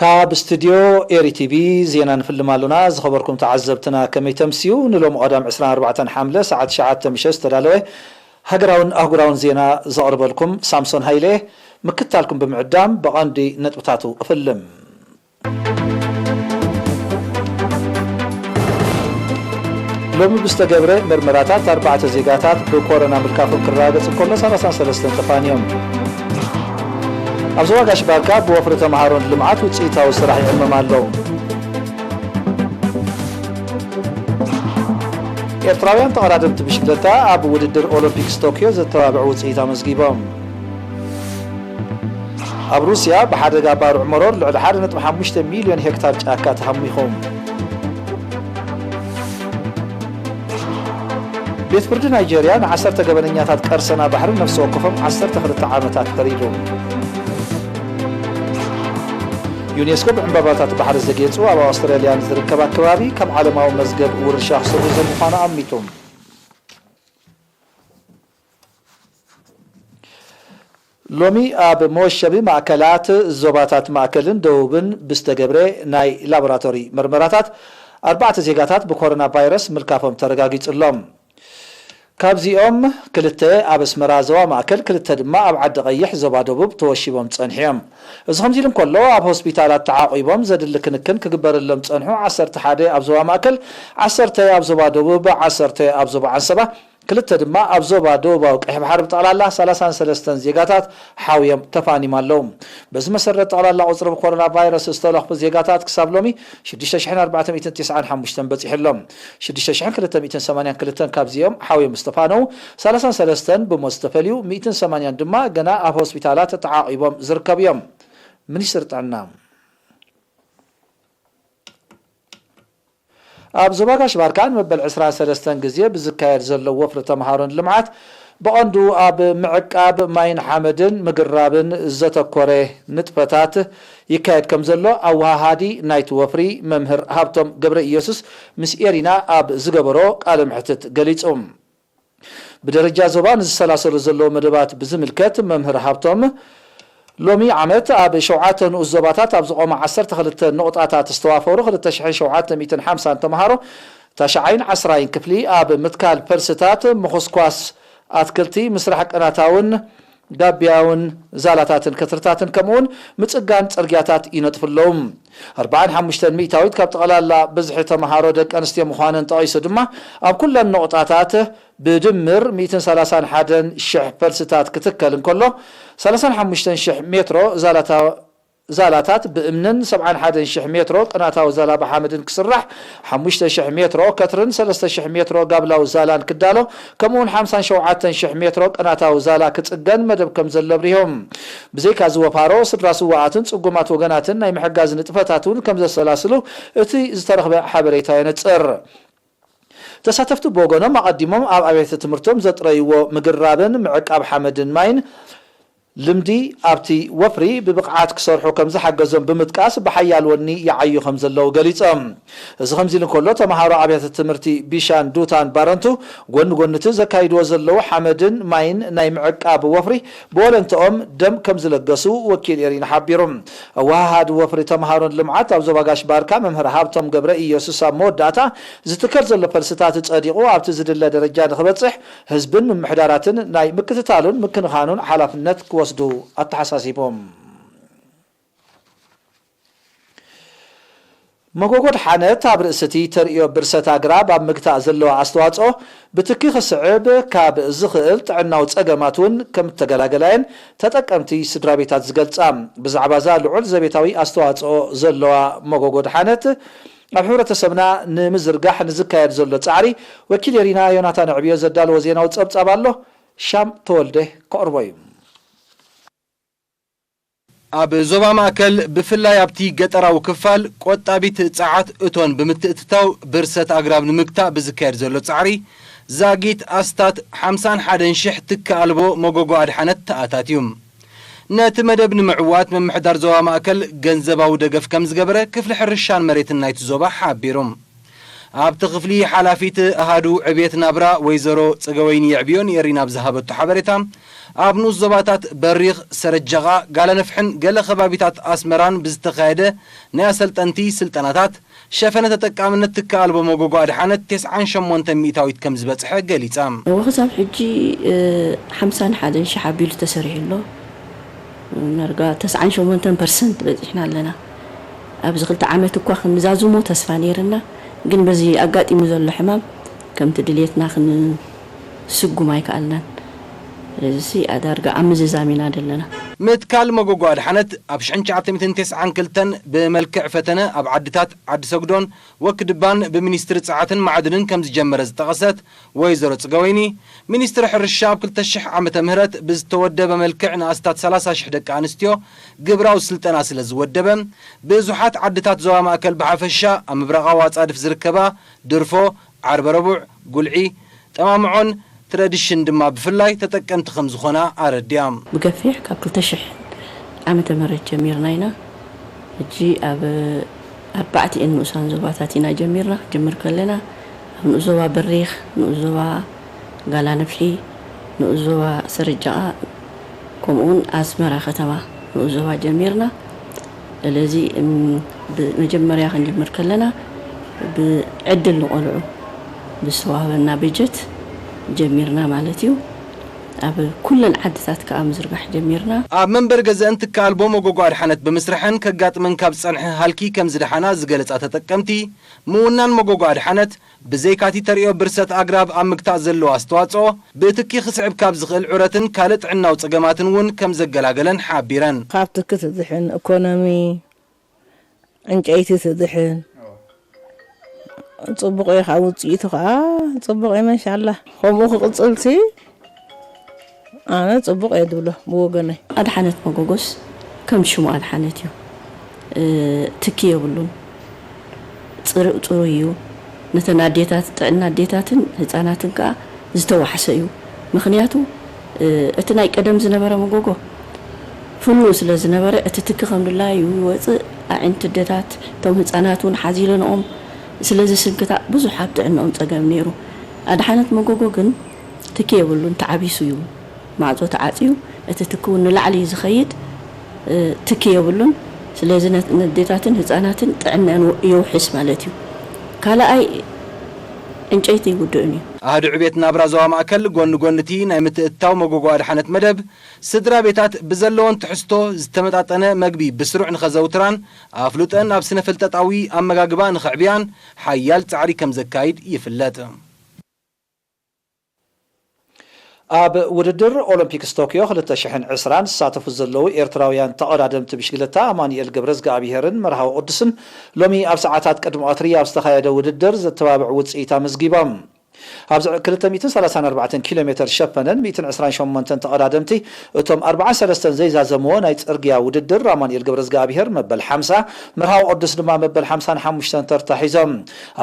ካብ ስቱድዮ ኤሪ ቲቪ ዜና ንፍልም ኣሎና። ዝኸበርኩም ተዓዘብትና ከመይ ተምስዩ? ንሎሚ ቀዳም ዕስራን ኣርባዕተን ሓምለ ሰዓት ትሽዓተ ምሸት ዝተዳለወ ሃገራውን ኣህጉራውን ዜና ዘቕርበልኩም ሳምሶን ሃይለ። ምክታልኩም ብምዕዳም ብቐንዲ ነጥብታቱ እፍልም። ሎሚ ብዝተገብረ ምርመራታት ኣርባዕተ ዜጋታት ብኮሮና ምልካፎም ክረጋገጽ እንከሎ ሰላሳን ሰለስተን ተፋንዮም። ኣብ ዞባ ጋሽ ባርካ ብወፍሪ ተምሃሮን ልምዓት ውጽኢታዊ ስራሕ ይዕመም ኣሎ። ኤርትራውያን ተቐዳደምቲ ብሽክለታ ኣብ ውድድር ኦሎምፒክስ ቶክዮ ዘተባብዕ ውጽኢት ኣመዝጊቦም። ኣብ ሩስያ ብሓደጋ ባርዕ መሮር ልዕሊ ሓደ ነጥቢ ሓሙሽተ ሚልዮን ሄክታር ጫካ ተሃሚኹ። ቤት ፍርዲ ናይጀርያ ንዓሰርተ ገበነኛታት ቀርሰና ባሕሪ ነፍሲ ወከፎም ዓሰርተ ክልተ ዓመታት ፈሪዱ። ዩኔስኮ ብዕምባባታት ባሕሪ ዘጌጹ ኣብ ኣውስትራልያ ንዝርከባ ከባቢ ካብ ዓለማዊ መዝገብ ውርሻ ክስርዞ ምዃኑ ኣሚቱ። ሎሚ ኣብ መወሸቢ ማእከላት ዞባታት ማእከልን ደቡብን ብዝተገብረ ናይ ላቦራቶሪ መርመራታት ኣርባዕተ ዜጋታት ብኮሮና ቫይረስ ምልካፎም ተረጋጊጹ ኣሎ። ካብዚኦም ክልተ ኣብ ኣስመራ ዞባ ማእከል፣ ክልተ ድማ ኣብ ዓዲ ቀይሕ ዞባ ደቡብ ተወሺቦም ጸኒሖም። እዚ ከምዚ ኢሉ እንከሎ፣ ኣብ ሆስፒታላት ተዓቂቦም ዘድሊ ክንክን ክግበረሎም ጸንሑ ዓሰርተ ሓደ ኣብ ዞባ ማእከል፣ ዓሰርተ ኣብ ዞባ ደቡብ፣ ዓሰርተ ኣብ ዞባ ዓንሰባ፣ ክልተ ድማ ኣብ ዞባ ደቡባዊ ቀይሕ ባሕሪ ብጠቕላላ ሰላሳን ሰለስተን ዜጋታት ሓውዮም ተፋኒም ኣለዉ። በዚ መሰረት ጠቕላላ ቁጽሪ ብኮሮና ቫይረስ ዝተለኽፉ ዜጋታት ክሳብ ሎሚ ሽዱሽተ ሽሕን ኣርባዕተ ሚእትን ተስዓን ሓሙሽተን በጺሑ ኣሎ። ሽዱሽተ ሽሕን ክልተ ሚእትን ሰማንያን ክልተን ካብዚኦም ሓውዮም ዝተፋነዉ፣ ሰላሳን ሰለስተን ብሞት ዝተፈልዩ፣ ሚእትን ሰማንያን ድማ ገና ኣብ ሆስፒታላት ተዓቒቦም ዝርከቡ እዮም። ሚኒስትሪ ጥዕና። ኣብ ዞባ ጋሽ ባርካ ንመበል ዕስራን ሰለስተን ግዜ ብዝካየድ ዘሎ ወፍሪ ተምሃሮን ልምዓት፣ ብቐንዱ ኣብ ምዕቃብ ማይን ሓመድን ምግራብን ዘተኮረ ንጥፈታት ይካየድ ከም ዘሎ ኣወሃሃዲ ናይቲ ወፍሪ መምህር ሃብቶም ገብረ ኢየሱስ ምስ ኤሪና ኣብ ዝገበሮ ቃለ መሕትት ገሊጹ። ብደረጃ ዞባ ንዝሰላሰሉ ዘለዉ መደባት ብዝምልከት መምህር ሃብቶም፣ ሎሚ ዓመት ኣብ ሸውዓተ ንኡስ ዞባታት ኣብ ዝቖመ ዓሰርተ ክልተ ነቑጣታት ዝተዋፈሩ ክልተ ሽሕን ሸውዓተ ሚእትን ሓምሳን ተምሃሮ ታሽዓይን ዓስራይን ክፍሊ ኣብ ምትካል ፈልስታት፣ ምኹስኳስ ኣትክልቲ፣ ምስራሕ ቅናታውን ጋብያውን ዛላታትን ከትርታትን ከምኡውን ምጽጋን ጽርግያታት ይነጥፉ ኣለዉ። ኣርባዓን ሓሙሽተን ሚእታዊት ካብ ጠቕላላ ብዝሒ ተምሃሮ ደቂ ኣንስትዮ ምዃነን ጠቒሱ ድማ፣ ኣብ ኩለን ነቑጣታት ብድምር ሚእትን ሰላሳን ሓደን ሽሕ ፈልስታት ክትከል እንከሎ፣ ሰላሳን ሓሙሽተን ሽሕ ሜትሮ ዛላታ-፣ ዛላታት ብእምንን ሰብዓን ሓደን ሽሕ ሜትሮ ቅናታዊ ዛላ ብሓመድን ክስራሕ፣ ሓሙሽተ ሽሕ ሜትሮ ከትርን ሰለስተ ሽሕ ሜትሮ ጋብላዊ ዛላን ክዳሎ፣ ከምኡውን ሓምሳን ሸውዓተን ሽሕ ሜትሮ ቅናታዊ ዛላ ክጽገን መደብ ከም ዘሎ ኣብሪሆም። ብዘይካ ዝወፋሮ፣ ስድራ ስውኣትን ጽጉማት ወገናትን ናይ ምሕጋዝ ንጥፈታት እውን ከም ዘሰላስሉ እቲ ዝተረኽበ ሓበሬታ የነጽር። ተሳተፍቲ ብወገኖም፣ ኣቐዲሞም ኣብ ኣብያተ ትምህርቶም ዘጥረይዎ ምግራብን ምዕቃብ ሓመድን ማይን ልምዲ ኣብቲ ወፍሪ ብብቕዓት ክሰርሑ ከም ዝሓገዞም ብምጥቃስ፣ ብሓያል ወኒ ይዓዩ ከም ዘለዉ ገሊጾም። እዚ ከምዚ ኢሉ እንከሎ፣ ተምሃሮ ኣብያተ ትምህርቲ ቢሻን፣ ዱታን ባረንቱ፣ ጎኒ ጎኒ እቲ ዘካይድዎ ዘለዉ ሓመድን ማይን ናይ ምዕቃብ ወፍሪ ብወለንትኦም ደም ከም ዝለገሱ ወኪል ኤሪና ሓቢሩ። ኣወሃሃዲ ወፍሪ ተምሃሮን ልምዓት ኣብ ዞባ ጋሽ ባርካ መምህር ሃብቶም ገብረ ኢየሱስ ኣብ መወዳእታ፣ ዝትከል ዘሎ ፈልስታት ጸዲቑ ኣብቲ ዝድለ ደረጃ ንኽበጽሕ ህዝብን ምምሕዳራትን ናይ ምክትታሉን ምክንኻኑን ሓላፍነት ክወስዱ ኣተሓሳሲቦም። መጎጎ ድሓነት ኣብ ርእሲ እቲ ተርእዮ ብርሰት ኣግራብ ኣብ ምግታእ ዘለዎ ኣስተዋጽኦ ብትኪ ክስዕብ ካብ ዝኽእል ጥዕናዊ ጸገማት እውን ከም እተገላገላ እየን ተጠቀምቲ ስድራ ቤታት ዝገልጻ። ብዛዕባ እዛ ልዑል ዘቤታዊ ኣስተዋጽኦ ዘለዋ መጎጎ ድሓነት ኣብ ሕብረተሰብና ንምዝርጋሕ ንዝካየድ ዘሎ ጻዕሪ ወኪል ኤሪና ዮናታን ዕብዮ ዘዳለዎ ዜናዊ ጸብጻብ ኣሎ። ሻም ተወልደ ከቕርቦ እዩ። ኣብ ዞባ ማእከል፣ ብፍላይ ኣብቲ ገጠራዊ ክፋል፣ ቆጣቢት ጸዓት እቶን ብምትእትታው ብርሰት ኣግራብ ንምግታእ ብዝካየድ ዘሎ ጻዕሪ፣ ዛጊት ኣስታት ሓምሳን ሓደን ሽሕ ትኪ ኣልቦ መጎጎ ኣድሓነት ተኣታትዩ። ነቲ መደብ ንምዕዋት ምምሕዳር ዞባ ማእከል ገንዘባዊ ደገፍ ከም ዝገበረ ክፍሊ ሕርሻን መሬትን ናይቲ ዞባ ሓቢሩ። ኣብቲ ክፍሊ ሓላፊት ኣሃዱ ዕብየት ናብራ ወይዘሮ ጸገወይኒ የዕብዮ ንኤሪና ኣብ ዝሃበቶ ሓበሬታ፣ ኣብ ንኡስ ዞባታት በሪኽ፣ ሰረጀቓ፣ ጋለነፍሕን ገለ ከባቢታት ኣስመራን ብዝተኻየደ ናይ ኣሰልጠንቲ ስልጠናታት፣ ሸፈነ ተጠቃምነት ትኪ ኣልቦ መጎጎ ኣድሓነት ተስዓን ሸሞንተን ሚእታዊት ከም ዝበጽሐ ገሊጻ። እወ፣ ክሳብ ሕጂ፣ እ፣ ሓምሳን ሓደን ሽሕ ኣቢሉ ተሰሪሑ ኣሎ። ነርጋ ተስዓን ሸሞንተን ፐርሰንት በጺሕና ኣለና። ኣብዚ ክልተ ዓመት እኳ ክንዛዝሞ ተስፋ ነይርና፣ ግን በዚ ኣጋጢሙ ዘሎ ሕማም ከምቲ ድልየትና ክንስጉም ኣይከኣልናን። ስለዚሲ ኣዳርጋ ኣብ ምዝዛም ኢና ዘለና። ምትካል መጎጎ ኣድሓነት ኣብ ሽሕን ትሽዓተ ሚእትን ተስዓን ክልተን ብመልክዕ ፈተነ ኣብ ዓድታት ዓዲ ሰግዶን ወክድባን ብሚኒስትሪ ጸዓትን ማዕድንን ከም ዝጀመረ ዝጠቐሰት ወይዘሮ ጽገወይኒ፣ ሚኒስትሪ ሕርሻ ኣብ ክልተ ሽሕ ዓመተ ምህረት ብዝተወደበ መልክዕ ንኣስታት ሰላሳ ሽሕ ደቂ ኣንስትዮ ግብራዊ ስልጠና ስለ ዝወደበ፣ ብዙሓት ዓድታት ዞባ ማእከል ብሓፈሻ፣ ኣብ ምብራቓዊ ኣጻድፍ ዝርከባ ድርፎ፣ ዓርበ ረቡዕ፣ ጉልዒ፣ ጠማምዖን ትረድሽን ድማ ብፍላይ ተጠቀምቲ ከም ዝኾና ኣረዲኣ። ብገፊሕ ካብ ክልተ ሽሕ ዓመተ ምህረት ጀሚርና ኢና። ሕጂ ኣብ ኣርባዕቲኤን ንኡሳን ዞባታት ኢና ጀሚርና። ክጅምር ከለና ኣብ ንኡስ ዞባ በሪኽ፣ ንኡስ ዞባ ጋላ ነፍሒ፣ ንኡስ ዞባ ሰረጃቓ፣ ከምኡውን ኣስመራ ከተማ ንኡስ ዞባ ጀሚርና። ስለዚ፣ እም፣ ብመጀመርያ ክንጅምር ከለና ብዕድል ንቖልዑ ብዝተዋህበና በጀት ጀሚርና ማለት እዩ። ኣብ ኩለን ዓድታት ከኣ ምዝርጋሕ ጀሚርና። ኣብ መንበሪ ገዘአን ትኪ ኣልቦ መጎጎ ኣድሓነት ብምስርሐን ከጋጥመን ካብ ዝጸንሐ ሃልኪ ከም ዝደሓና ዝገለጻ ተጠቀምቲ፣ ምውናን መጎጎ ኣድሓነት ብዘይካቲ ተርእዮ ብርሰት ኣግራብ ኣብ ምግታእ ዘለዎ ኣስተዋጽኦ፣ ብትኪ ክስዕብ ካብ ዝኽእል ዑረትን ካልእ ጥዕናዊ ጸገማትን እውን ከም ዘገላገለን ሓቢረን። ካብ ትኪ ትድሕን፣ ኢኮኖሚ፣ ዕንጨይቲ ትድሕን። ጽቡቕ እዩ፣ ካብ ውጽኢቱ ከኣ ጽቡቕ እዩ፣ መሻላ። ከምኡ ክቕጽልሲ ኣነ ጽቡቕ እየ ዝብሎ ብወገነይ። ኣድሓነት መጎጎስ ከም ሽሙ ኣድሓነት እዩ። እ፣ ትኪ የብሉን። ጽሩይ ጽሩይ እዩ። ነተን ኣዴታት፣ ጥዕና ኣዴታትን ህጻናትን ከኣ ዝተዋሕሰ እዩ። ምኽንያቱ፣ እ፣ እቲ ናይ ቀደም ዝነበረ መጎጎ ፍኑው ስለ ዝነበረ፣ እቲ ትኪ ከም ድላዩ ይወጽእ፣ ኣዒንቲ ኣዴታት፣ እቶም ህጻናት እውን ሓዚለንኦም ስለ ዝስንክታ ብዙሕ ኣብ ጥዕንኦም ጸገም ነይሩ። ኣድሓነት መጎጎ ግን ትኪ የብሉን፣ ተዓቢሱ እዩ። ማዕጾ ተዓጽዩ፣ እቲ ትኪ እውን ንላዕሊ እዩ ዝኸይድ፣ እ፣ ትኪ የብሉን። ስለዚ ነ-፣ ነዴታትን ህጻናትን ጥዕንአን የውሕስ ማለት እዩ። ካልኣይ ዕንጨይቲ ኣይውድእን እዩ። ኣሃዱ ዕቤት ናብራ ዞባ ማእከል ጎኒ ጎኒ እቲ ናይ ምትእትታው መጎጎ ኣድሓነት መደብ፣ ስድራ ቤታት ብዘለወን ትሕዝቶ ዝተመጣጠነ መግቢ ብስሩዕ ንኸዘውትራን ኣፍልጦን ኣብ ስነ-ፍልጠጣዊ ኣመጋግባ ንኸዕብያን ሓያል ጻዕሪ ከም ዘካይድ ይፍለጥ። ኣብ ውድድር ኦሎምፒክስ ቶክዮ ክልተ ሽሕን ዕስራን ዝሳተፉ ዘለዉ ኤርትራውያን ተቐዳደምቲ ብሽግለታ ኣማኑኤል ገብረዝግኣብሄርን መርሃዊ ቅዱስን ሎሚ ኣብ ሰዓታት ቅድሚ ቀትሪ ኣብ ዝተኻየደ ውድድር ዘተባብዕ ውጽኢት ኣመዝጊቦም። ኣብዚ ክልተ ሚእትን ሰላሳን ኣርባዕተን ኪሎ ሜተር ሸፈነን ሚእትን ዕስራን ሸሞንተን ተቐዳደምቲ እቶም ኣርባዓን ሰለስተን ዘይዛዘምዎ ናይ ጽርግያ ውድድር ኣማኑኤል ገብረዝግኣብሄር መበል ሓምሳ፣ መርሃዊ ቅዱስ ድማ መበል ሓምሳን ሓሙሽተን ተርታ ሒዞም።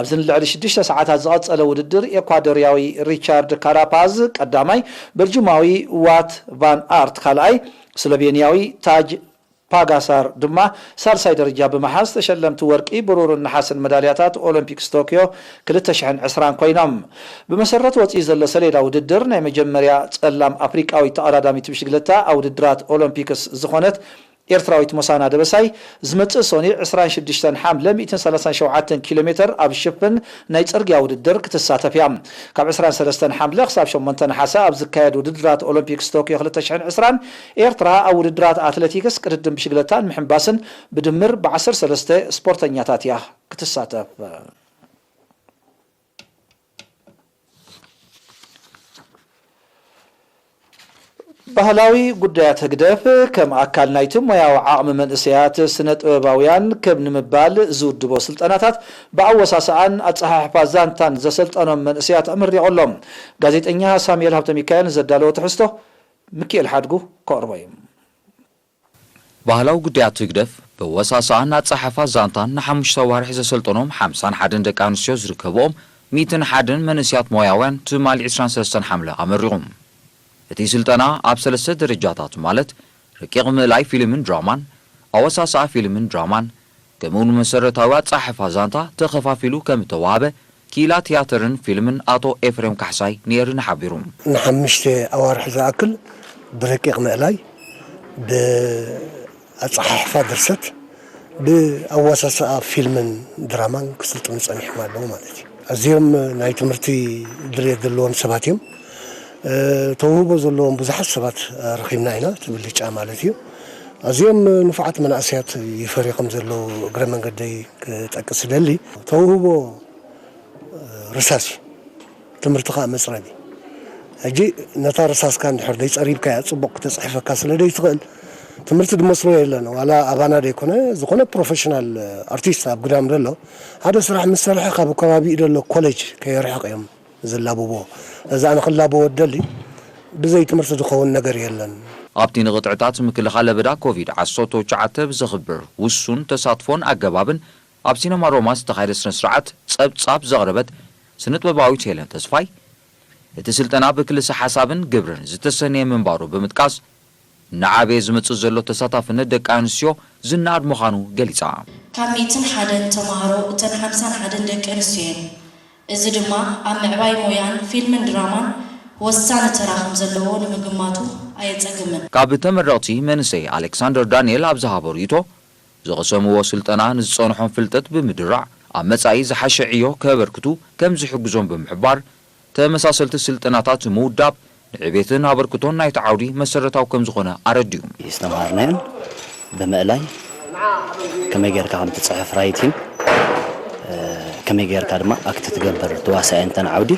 ኣብዚ ንልዕሊ ሽዱሽተ ሰዓታት ዝቐጸለ ውድድር ኤኳዶርያዊ ሪቻርድ ካራፓዝ ቀዳማይ፣ በልጁማዊ ዋት ቫን ኣርት ካልኣይ፣ ስሎቬንያዊ ታጅ ፓጋሳር ድማ ሳልሳይ ደረጃ ብምሓዝ ተሸለምቲ ወርቂ፣ ብሩርን ነሓስን መዳልያታት ኦሎምፒክስ ቶክዮ ክልተ ሽሕን ዕስራን ኮይኖም። ብመሰረት ወፂኡ ዘሎ ሰሌዳ ውድድር ናይ መጀመርያ ፀላም ኣፍሪቃዊት ተቐዳዳሚት ብሽግለታ ኣብ ውድድራት ኦሎምፒክስ ዝኾነት ኤርትራዊት ሞሳና ደበሳይ ዝመጽእ ሰኑይ ዕስራን ሽዱሽተን ሓምለ ሚእትን ሰላሳን ሸውዓተን ኪሎ ሜተር ኣብ ሽፍን ናይ ጽርግያ ውድድር ክትሳተፍ እያ። ካብ ዕስራን ሰለስተን ሓምለ ክሳብ ሸሞንተ ነሓሰ ኣብ ዝካየድ ውድድራት ኦሎምፒክስ ቶክዮ ክልተ ሽሕን ዕስራን ኤርትራ ኣብ ውድድራት ኣትሌቲክስ፣ ቅድድም ብሽግለታን ምሕንባስን ብድምር ብዓሰርተ ሰለስተ ስፖርተኛታት እያ ክትሳተፍ። ባህላዊ ጉዳያት ህግደፍ ከም ኣካል ናይቲ ሞያዊ ዓቕሚ መንእሰያት ስነ ጥበባውያን ከብ ንምባል ዝውድቦ ስልጠናታት ብኣወሳስኣን ኣጸሓሕፋ ዛንታን ዘሰልጠኖም መንእሰያት ኣመሪቑ ኣሎ። ጋዜጠኛ ሳሙኤል ሃብተሚካኤል ንዘዳለዎ ትሕዝቶ ሚኪኤል ሓድጉ ከቕርቦ እዩ። ባህላዊ ጉዳያት ህግደፍ ብወሳስኣን ኣጸሓሕፋ ዛንታን ንሓሙሽተ ኣዋርሕ ዘሰልጠኖም ሓምሳን ሓደን ደቂ ኣንስትዮ ዝርከብኦም ሚእትን ሓደን መንእሰያት ሞያውያን ትማሊ ዕስራን ሰለስተን ሓምለ ኣመሪቑ። እቲ ስልጠና ኣብ ሰለስተ ደረጃታት ማለት ረቂቕ ምእላይ ፊልምን ድራማን፣ ኣወሳስኣ ፊልምን ድራማን፣ ከምኡውን መሰረታዊ ኣጸሓሕፋ ዛንታ ተኸፋፊሉ ከም እተዋህበ ክኢላ ትያትርን ፊልምን ኣቶ ኤፍሬም ካሕሳይ ንኤሪና ሓቢሩ። ንሓሙሽተ ኣዋርሕ ዝኣክል ብረቂቕ ምእላይ፣ ብኣጸሓሕፋ ድርሰት፣ ብኣዋሳስኣ ፊልምን ድራማን ክስልጥኑ ጸኒሖም ኣለዉ ማለት እዩ። ኣዝዮም ናይ ትምህርቲ ድልየት ዘለዎም ሰባት እዮም። እ፣ ተውህቦ ዘለዎም ብዙሓት ሰባት ረኺብና ኢና፣ እቲ ብልጫ ማለት እዩ። ኣዝዮም ንፉዓት መናእሰያት ይፈርዩ ከም ዘለዉ እግረ መንገደይ ክጠቅስ እደሊ። ተውህቦ ርሳስ እዩ። ትምህርቲ ከኣ መጽረቢ። ሕጂ ነታ ርሳስካ እንድሕር ደይጸሪብካያ ጽቡቕ ክተጽሕፈካ ስለ ደይትኽእል፣ ትምህርቲ ዝመስሎ የለን። ዋላ ኣባና ደይኮነ፣ ዝኾነ ፕሮፌሽናል ኣርቲስት ኣብ ግዳም ዘሎ ሓደ ስራሕ ምስ ሰርሐ ካብ ከባቢኡ ዘሎ ኮሌጅ ከየርሕቕ እዮም ዝላብዎ። እዛ ንኽላብዎ እደሊ፣ ብዘይ ትምህርቲ ዝኸውን ነገር የለን። ኣብቲ ንቕጥዕታት ምክልኻል ለበዳ ኮቪድ ዓሰርተ ትሽዓተ ብዘኽብር ውሱን ተሳትፎን ኣገባብን ኣብ ሲነማ ሮማ ዝተኻየደ ስነ ስርዓት ጸብጻብ ዘቕረበት ስነ ጥበባዊት ሄለን ተስፋይ፣ እቲ ስልጠና ብክልሰ ሓሳብን ግብርን ዝተሰነየ ምንባሩ ብምጥቃስ፣ እናዓበየ ዝመጽእ ዘሎ ተሳታፍነት ደቂ ኣንስትዮ ዝነኣድ ምዃኑ ገሊጻ። ካብ ሚእትን ሓደን ተማሃሮ እተን ሓምሳን ሓደን ደቂ ኣንስትዮ እየን። እዚ ድማ ኣብ ምዕባይ ሞያን ፊልምን ድራማን ወሳኒ ተራ ከም ዘለዎ ንምግማቱ ኣየጸግምን። ካብ ተመረቕቲ መንእሰይ ኣሌክሳንደር ዳንኤል ኣብ ዝሃቦ ርእይቶ፣ ዝቐሰምዎ ስልጠና ንዝጸንሖም ፍልጠት ብምድራዕ ኣብ መጻኢ ዝሓሸ ዕዮ ከበርክቱ ከም ዝሕግዞም ብምሕባር፣ ተመሳሰልቲ ስልጠናታት ምውዳብ ንዕቤትን ኣበርክቶን ናይቲ ዓውዲ መሰረታዊ ከም ዝኾነ ኣረዲኡ። ዝተምሃርናዮን ብምእላይ ከመይ ጌርካ ከም ትጽሕፍ ራይቲን፣ እ፣ ከመይ ጌርካ ድማ ኣክት ትገብር ተዋሳኣይ እንተን ዓውዲ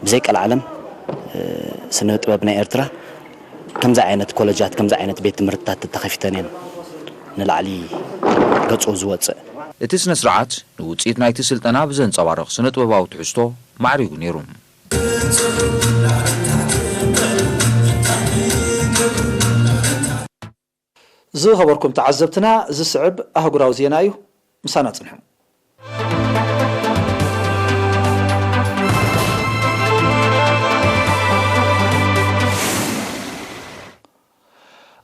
ብዘይ ቀልዓለም፣ እ፣ ስነ ጥበብ ናይ ኤርትራ ከምዚ ዓይነት ኮለጃት፣ ከምዚ ዓይነት ቤት ትምህርትታት ተኸፊተን እየን ንላዕሊ ገጹ ዝወጽእ። እቲ ስነ ስርዓት ንውጽኢት ናይቲ ስልጠና ብዘንጸባርቕ ስነ ጥበባዊ ትሕዝቶ ማዕሪጉ ነይሩ። ዝኸበርኩም ተዓዘብትና፣ ዝስዕብ ኣህጉራዊ ዜና እዩ። ምሳና ጽንሑ።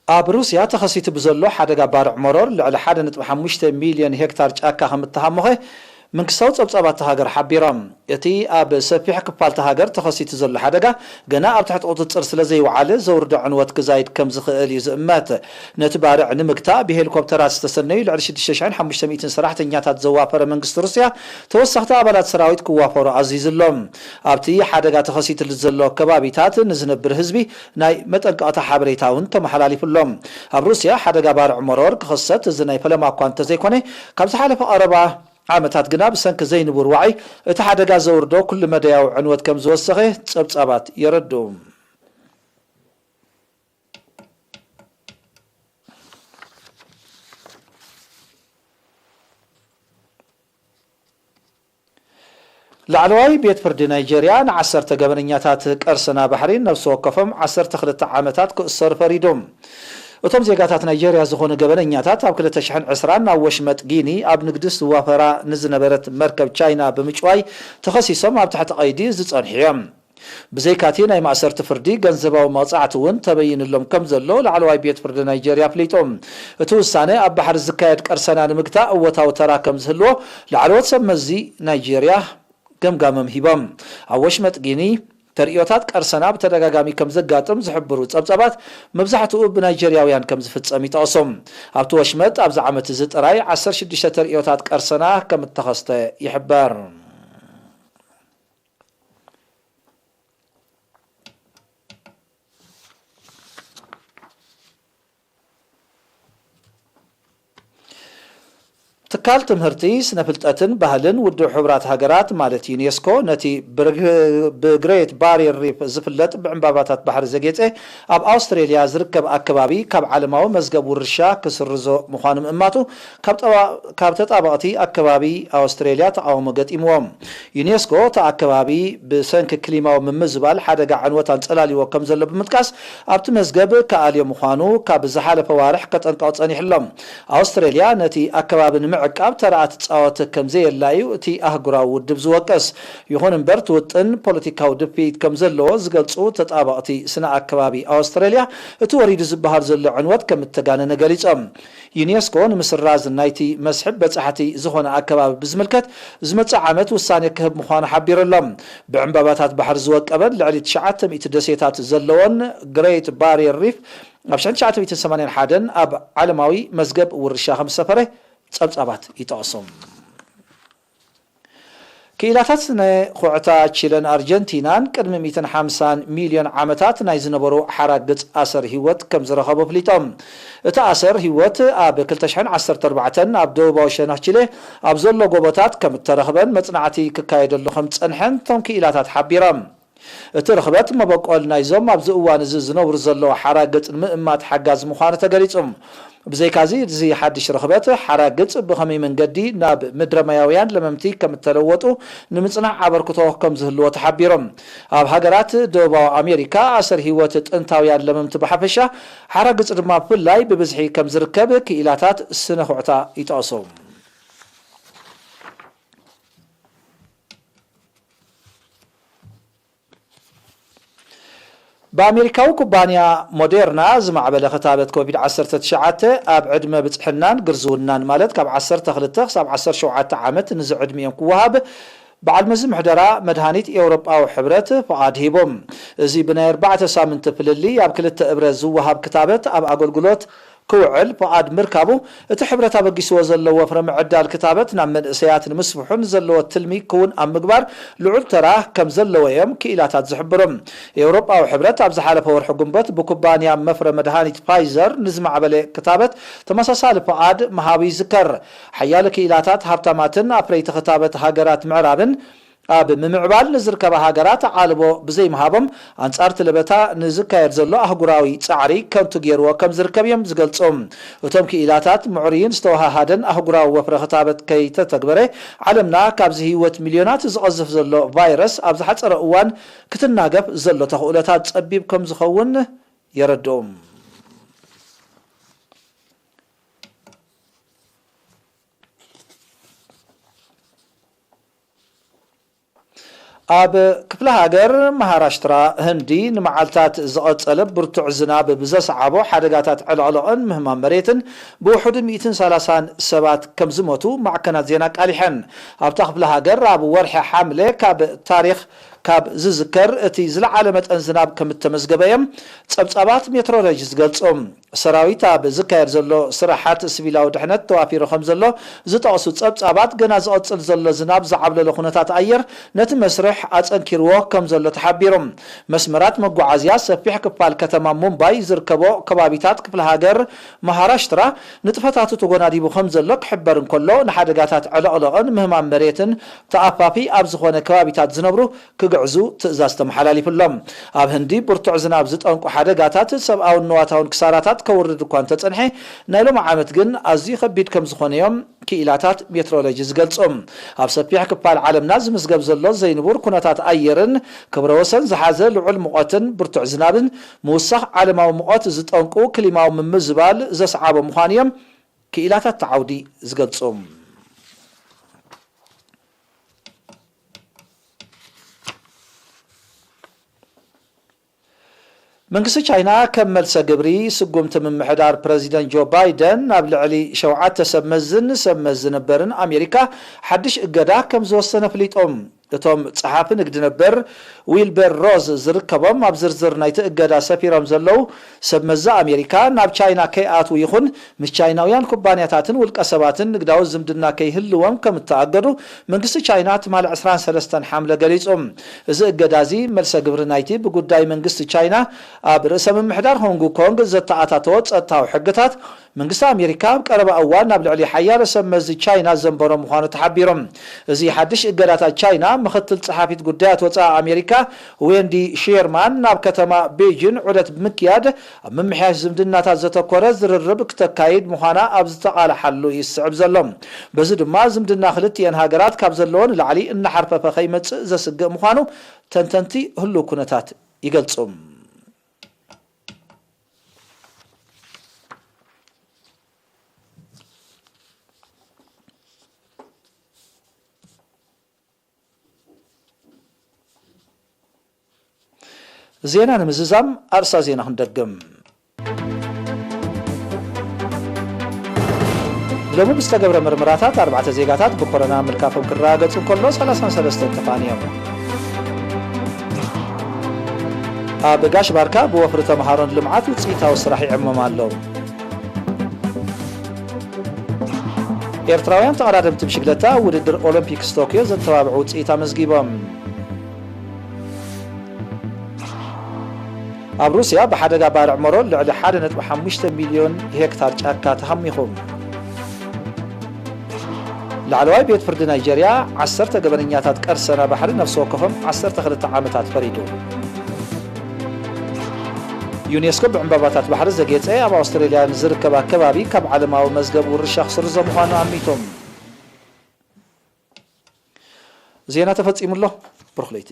ኣብ ሩስያ ተኸሲቱ ብዘሎ ሓደጋ ባርዕ መሮር ልዕሊ ሓደ ነጥቢ ሓሙሽተ ሚልዮን ሄክታር ጫካ ከም እተሃሞኸ መንግስታዊ ጸብጻባት እታ ሃገር ሓቢሮም። እቲ ኣብ ሰፊሕ ክፋል እታ ሃገር ተኸሲቱ ዘሎ ሓደጋ ገና ኣብ ትሕቲ ቁጽጽር ስለ ዘይወዓለ ዘውርዶ ዕንወት ክዛይድ ከም ዝኽእል እዩ ዝእመት። ነቲ ባርዕ ንምግታእ ብሄሊኮፕተራት ዝተሰነዩ ልዕሊ ሽዱሽተ ሽሕን ሓሙሽተ ሚእትን ሰራሕተኛታት ዘዋፈረ መንግስቲ ሩስያ ተወሰኽቲ ኣባላት ሰራዊት ክዋፈሩ ኣዚዙ ኣሎ። ኣብቲ ሓደጋ ተኸሲትሉ ዘሎ ከባቢታት ንዝነብር ህዝቢ ናይ መጠንቀቕታ ሓበሬታ እውን ተመሓላሊፉ ኣሎ። ኣብ ሩስያ ሓደጋ ባርዕ መሮር ክኽሰት እዚ ናይ ፈለማ እኳ እንተዘይኮነ፣ ካብ ዝሓለፈ ቀረባ ዓመታት ግና ብሰንኪ ዘይንቡር ዋዒ እቲ ሓደጋ ዘውርዶ ኩሉ መዳያዊ ዕንወት ከም ዝወሰኸ ጸብጻባት የረድኡ። ላዕለዋይ ቤት ፍርዲ ናይጀርያ ንዓሰርተ ገበነኛታት ቀርሰና ባሕሪ ነፍሲ ወከፎም ዓሰርተ ክልተ ዓመታት ክእሰሩ ፈሪዱ። እቶም ዜጋታት ናይጀርያ ዝኾኑ ገበነኛታት ኣብ ክልተ ሽሕን ዕስራን ናብ ወሽመጥ ጊኒ ኣብ ንግዲ ዝዋፈራ ንዝነበረት መርከብ ቻይና ብምጭዋይ ተኸሲሶም ኣብ ትሕቲ ቀይዲ ዝጸንሑ እዮም። ብዘይካቲ ናይ ማእሰርቲ ፍርዲ፣ ገንዘባዊ መቕጻዕቲ እውን ተበይንሎም ከም ዘሎ ላዕለዋይ ቤት ፍርዲ ናይጀርያ ኣፍሊጡ። እቲ ውሳነ ኣብ ባሕሪ ዝካየድ ቀርሰና ንምግታእ እወታዊ ተራ ከም ዝህልዎ ላዕለዎት ሰብ መዚ ናይጀርያ ገምጋሞም ሂቦም። ኣብ ወሽመጥ ጊኒ ተርእዮታት ቀርሰና ብተደጋጋሚ ከም ዘጋጥም ዝሕብሩ ጸብጻባት፣ መብዛሕትኡ ብናይጀርያውያን ከም ዝፍጸም ይጠቕሱ። ኣብቲ ወሽመጥ ኣብዚ ዓመት እዚ ጥራይ ዓሰርተ ሽዱሽተ ተርእዮታት ቀርሰና ከም እተኸስተ ይሕበር። ትካል ትምህርቲ፣ ስነ ፍልጠትን ባህልን ውድብ ሕቡራት ሃገራት ማለት ዩኔስኮ ነቲ ብርግ-፣ ብግሬት ባሪየር ሪፍ ዝፍለጥ ብዕምባባታት ባሕሪ ዘጌጸ ኣብ ኣውስትሬልያ ዝርከብ ኣከባቢ ካብ ዓለማዊ መዝገብ ውርሻ ክስርዞ ምዃኑ ምእማቱ ካብ ጠባ-፣ ካብ ተጣበቕቲ ኣከባቢ ኣውስትሬልያ ተቓውሞ ገጢምዎም። ዩኔስኮ እቲ ኣከባቢ ብሰንኪ ክሊማዊ ምምዝባል ሓደጋ ዕንወት ኣንጸላልይዎ ከም ዘሎ ብምጥቃስ፣ ኣብቲ መዝገብ ክኣልዮ ምዃኑ ካብ ዝሓለፈ ዋርሕ ከጠንቅቕ ጸኒሑ ኣሎ። ኣውስትሬልያ ነቲ ኣከባቢ ንምዕ-፣ ንምዕቃብ ተራ ትጻወት ከም ዘየላ እዩ እቲ ኣህጉራዊ ውድብ ዝወቅስ። ይኹን እምበር፣ እቲ ውጥን ፖለቲካዊ ድፍኢት ከም ዘለዎ ዝገልጹ ተጣበቕቲ ስነ ኣከባቢ ኣውስትራልያ፣ እቲ ወሪዱ ዝበሃል ዘሎ ዕንወት ከም እተጋነነ ገሊጾም። ዩኔስኮ ንምስራዝ ናይቲ መስሕብ በጻሕቲ ዝኾነ ኣከባቢ ብዝምልከት ዝመጽእ ዓመት ውሳኔ ክህብ ምዃኑ ሓቢሩ ኣሎ። ብዕምባባታት ባሕሪ ዝወቀበን ልዕሊ ትሽዓተ ሚእቲ ደሴታት ዘለዎን ግሬት ባሪየር ሪፍ ኣብ ሽሕን ትሽዓተ ሚእትን ሰማንያን ሓደን ኣብ ዓለማዊ መዝገብ ውርሻ ከም ዝሰፈረ ጸብጻባት ይጠቕሱ። ክኢላታት ስነ ኹዕታ ቺለን ኣርጀንቲናን ቅድሚ ሚእትን ሓምሳን ሚልዮን ዓመታት ናይ ዝነበሩ ሓራግጽ ኣሰር ህይወት ከም ዝረኸቡ ኣፍሊጦም። እቲ ኣሰር ህይወት ኣብ ክልተ ሽሕን ዓሰርተ ኣርባዕተን ኣብ ደቡባዊ ሸነኽ ቺለ ኣብ ዘሎ ጎቦታት ከም እተረኽበን መጽናዕቲ ክካየደሉ ከም ዝጸንሐን እቶም ክኢላታት ሓቢሮም። እቲ ርኽበት መበቆል ናይዞም ኣብዚ እዋን እዚ ዝነብሩ ዘለዉ ሓራግጽ ንምእማት ሓጋዚ ምዃኑ ተገሊጹ። ብዘይካዚ፣ እዚ ሓድሽ ርኽበት ሓራግጽ ብኸመይ መንገዲ ናብ ምድረ ማያውያን ለመምቲ ከም እተለወጡ ንምጽናዕ ኣበርክቶ ከም ዝህልዎ ተሓቢሩ። ኣብ ሃገራት ደቡባዊ ኣሜሪካ፣ ኣሰር ህይወት ጥንታውያን ለመምቲ ብሓፈሻ፣ ሓራግጽ ድማ ብፍላይ ብብዝሒ ከም ዝርከብ ክኢላታት ስነ ኹዕታ ይጠቕሱ። ብኣሜሪካዊ ኩባንያ ሞዴርና ዝማዕበለ ክታበት ኮቪድ ዓሰርተ ትሽዓተ ኣብ ዕድመ ብጽሕናን ግርዝውናን፣ ማለት ካብ ዓሰርተ ክልተ ክሳብ ዓሰርተ ሸውዓተ ዓመት ንዝዕድሚኦም ክወሃብ በዓል መዚ ምሕደራ መድሃኒት ኤውሮጳዊ ሕብረት ፍቓድ ሂቦም። እዚ ብናይ ኣርባዕተ ሳምንቲ ፍልልይ ኣብ ክልተ እብረ ዝወሃብ ክታበት ኣብ ኣገልግሎት ክውዕል ፍቓድ ምርካቡ፣ እቲ ሕብረት ኣበጊስዎ ዘሎ ወፍሪ ምዕዳል ክታበት ናብ መንእሰያት ንምስፍሑን ዘለዎ ትልሚ ክውን ኣብ ምግባር ልዑል ተራ ከም ዘለዎ እዮም ክኢላታት ዝሕብሩ። ኤውሮጳዊ ሕብረት ኣብ ዝሓለፈ ወርሒ ጉንበት ብኩባንያ መፍረ መድሃኒት ፋይዘር ንዝማዕበለ ክታበት ተመሳሳሊ ፍቓድ ምሃቡ ይዝከር። ሓያሎ ክኢላታት ሃብታማትን ኣፍረይቲ ክታበት ሃገራት ምዕራብን ኣብ ምምዕባል ንዝርከባ ሃገራት ኣቓልቦ ብዘይምሃቦም፣ ኣንጻር እቲ ለበታ ንዝካየድ ዘሎ ኣህጉራዊ ጻዕሪ ከንቱ ገይርዎ ከም ዝርከብ እዮም ዝገልጹ። እቶም ክኢላታት፣ ምዕሩይን ዝተወሃሃደን ኣህጉራዊ ወፍሪ ክታበት ከይተተግበረ፣ ዓለምና ካብዚ ህይወት ሚልዮናት ዝቐዝፍ ዘሎ ቫይረስ ኣብ ዝሓጸረ እዋን ክትናገፍ ዘሎ ተኽእሎታት ጸቢብ ከም ዝኸውን የረድኡ። ኣብ ክፍለ ሃገር ማሃራሽትራ ህንዲ፣ ንመዓልታት ዝቐጸለ ብርቱዕ ዝናብ ብዘስዓቦ ሓደጋታት ዕልቕልቕን ምህማም መሬትን፣ ብውሑዱ ሚእትን ሰላሳን ሰባት ከም ዝሞቱ ማዕከናት ዜና ኣቃሊሐን። ኣብታ ክፍለ ሃገር፣ ኣብ ወርሒ ሓምለ ካብ ታሪኽ ካብ ዝዝከር እቲ ዝለዓለ መጠን ዝናብ ከም እተመዝገበ እዮም ጸብጻባት ሜትሮሎጂ ዝገልጹ። ሰራዊት ኣብ ዝካየድ ዘሎ ስራሓት ሲቪላዊ ድሕነት ተዋፊሩ ከም ዘሎ ዝጠቕሱ ጸብጻባት፣ ገና ዝቐጽል ዘሎ ዝናብ ዝዓብለሎ ኩነታት ኣየር ነቲ መስርሕ ኣጸንኪርዎ ከም ዘሎ ተሓቢሩ። መስመራት መጓዓዝያ፣ ሰፊሕ ክፋል ከተማ ሙምባይ ዝርከቦ ከባቢታት ክፍለ ሃገር ማሃራሽትራ ንጥፈታቱ ተጎናዲቡ ከም ዘሎ ክሕበር እንከሎ፣ ንሓደጋታት ዕልቕልቕን ምህማም መሬትን ተኣፋፊ ኣብ ዝኾነ ከባቢታት ዝነብሩ ክግዕዙ ትእዛዝ ተመሓላሊፉሎም። ኣብ ህንዲ ብርቱዕ ዝናብ ዝጠንቁ ሓደጋታት ሰብኣውን ንዋታውን ክሳራታት ከውርድ እኳ እንተጸንሐ፣ ናይ ሎሚ ዓመት ግን ኣዝዩ ከቢድ ከም ዝኾነ እዮም ክኢላታት ሜትሮሎጂ ዝገልጹ። ኣብ ሰፊሕ ክፋል ዓለምና ዝምዝገብ ዘሎ ዘይንቡር ኩነታት ኣየርን ክብረ ወሰን ዝሓዘ ልዑል ሙቐትን ብርቱዕ ዝናብን ምውሳኽ ዓለማዊ ሙቐት ዝጠንቁ ክሊማዊ ምምዝባል ዘስዓቦ ምዃኑ እዮም ክኢላታት እቲ ዓውዲ ዝገልጹ። መንግስቲ ቻይና ከም መልሰ ግብሪ ስጉምቲ ምምሕዳር ፕረዚደንት ጆ ባይደን ናብ ልዕሊ ሸውዓተ ሰብ መዝን ሰብ መዚ ነበርን ኣሜሪካ ሓድሽ እገዳ ከም ዝወሰነ ኣፍሊጦም። እቶም ጸሓፊ ንግዲ ነበር ዊልበር ሮዝ ዝርከቦም ኣብ ዝርዝር ናይቲ እገዳ ሰፊሮም ዘለዉ ሰብ መዚ ኣሜሪካ ናብ ቻይና ከይኣትዉ ይኹን ምስ ቻይናውያን ኩባንያታትን ውልቀ ሰባትን ንግዳዊ ዝምድና ከይህልዎም ከም እተኣገዱ መንግስቲ ቻይና ትማሊ ዕስራን ሰለስተን ሓምለ ገሊጹ። እዚ እገዳ እዚ መልሰ ግብሪ ናይቲ ብጉዳይ መንግስቲ ቻይና ኣብ ርእሰ ምምሕዳር ሆንግ ኮንግ ዘተኣታተወ ጸጥታዊ ሕግታት መንግስቲ ኣሜሪካ ኣብ ቀረባ እዋን ናብ ልዕሊ ሓያሎ ሰብ መዚ ቻይና ዘንበሮ ምዃኑ ተሓቢሩ። እዚ ሓድሽ እገዳታት ቻይና ምኽትል ጸሓፊት ጉዳያት ወጻኢ ኣሜሪካ ዌንዲ ሼርማን ናብ ከተማ ቤጂን ዑደት ብምክያድ ኣብ ምምሕያሽ ዝምድናታት ዘተኮረ ዝርርብ ክተካይድ ምዃና ኣብ ዝተቓልሓሉ ይስዕብ ዘሎ። በዚ ድማ ዝምድና ክልቲኤን ሃገራት ካብ ዘለዎ ንላዕሊ እናሓርፈፈ ከይመጽእ ዘስግእ ምዃኑ ተንተንቲ ህሉው ኩነታት ይገልጹ። ዜና ንምዝዛም ኣርእስታ ዜና ክንደግም። ሎሚ ብዝተገብረ ምርመራታት ኣርባዕተ ዜጋታት ብኮሮና ምልካፎም ክረጋገጹ እንከሎ፣ ሰላሳን ሰለስተን ተፋንዮም። ኣብ ጋሽ ባርካ ብወፍሪ ተምሃሮን ልምዓት ውጽኢታዊ ስራሕ ይዕመም ኣሎ። ኤርትራውያን ተቐዳደምቲ ብሽግለታ ውድድር ኦሎምፒክስ ቶክዮ ዘተባብዑ ውጽኢት ኣመዝጊቦም። ኣብ ሩስያ ብሓደጋ ባርዕ መሮ ልዕሊ ሓደ ነጥቢ ሓሙሽተ ሚልዮን ሄክታር ጫካ ተሃሚኹ። ላዕለዋይ ቤት ፍርዲ ናይጀርያ ዓሰርተ ገበነኛታት ቀርሰና ባሕሪ ነፍሲ ወከፎም ዓሰርተ ክልተ ዓመታት ፈሪዱ። ዩኔስኮ ብዕምባባታት ባሕሪ ዘጌጸ ኣብ ኣውስትሬልያ ንዝርከብ ኣከባቢ ካብ ዓለማዊ መዝገብ ውርሻ ክስርዞ ምዃኑ ኣሚቶም። ዜና ተፈጺሙ ኣሎ። ብሩኽ ለይቲ።